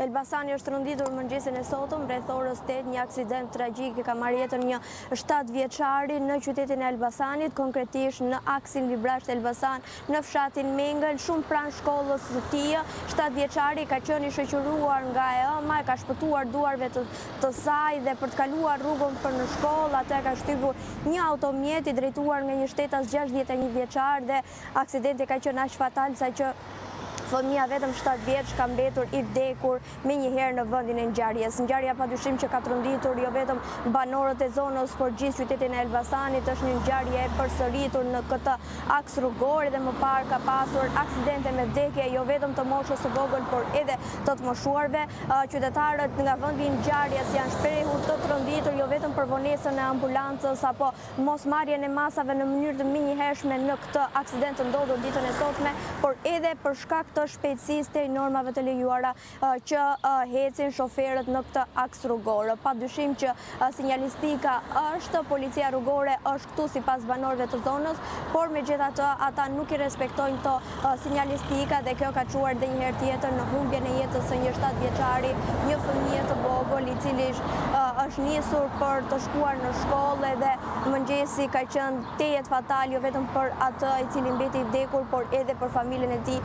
Elbasani është tronditur mëngjesin e sotëm, rreth orës 8, një aksident tragjik ka marrë jetën një 7 vjeçari në qytetin e Elbasanit, konkretisht në aksin Librazhd Elbasan, në fshatin Mengël, shumë pranë shkollës së tij. 7 vjeçari ka qenë i shoqëruar nga e ëma, e ka shpëtuar duarve të, të saj dhe për të kaluar rrugën për në shkollë, atë e ka shtypur një automjet i drejtuar nga një shtetas 61 vjeçar dhe aksidenti ka qenë aq fatal sa që fëmija vetëm 7 vjeç ka mbetur i vdekur menjëherë në vendin e ngjarjes. Ngjarja padyshim që ka tronditur jo vetëm banorët e zonës, por gjithë qytetin e Elbasanit. Është një ngjarje e përsëritur në këtë aks rrugor dhe më parë ka pasur aksidente me vdekje jo vetëm të moshës së vogël, por edhe të të moshuarve. Qytetarët nga vendi i ngjarjes janë shprehur të tronditur jo vetëm për vonesën e ambulancës apo mosmarrjen e masave në mënyrë të menjëhershme në këtë aksident të ndodhur ditën e sotme, por edhe për shkak të shpejtësisë tej normave të lejuara që ecin shoferët në këtë aks rrugor. Pa dyshim që sinjalistika është, policia rrugore është këtu sipas banorëve të zonës, por megjithatë ata nuk i respektojnë këto sinjalistika dhe kjo ka çuar dhe një herë tjetër në humbjen e jetës së një 7 vjeçari, një fëmije të vogël i cili është nisur për të shkuar në shkollë dhe mëngjesi ka qenë tejet fatal jo vetëm për atë i cili mbeti i vdekur, por edhe për familjen e tij.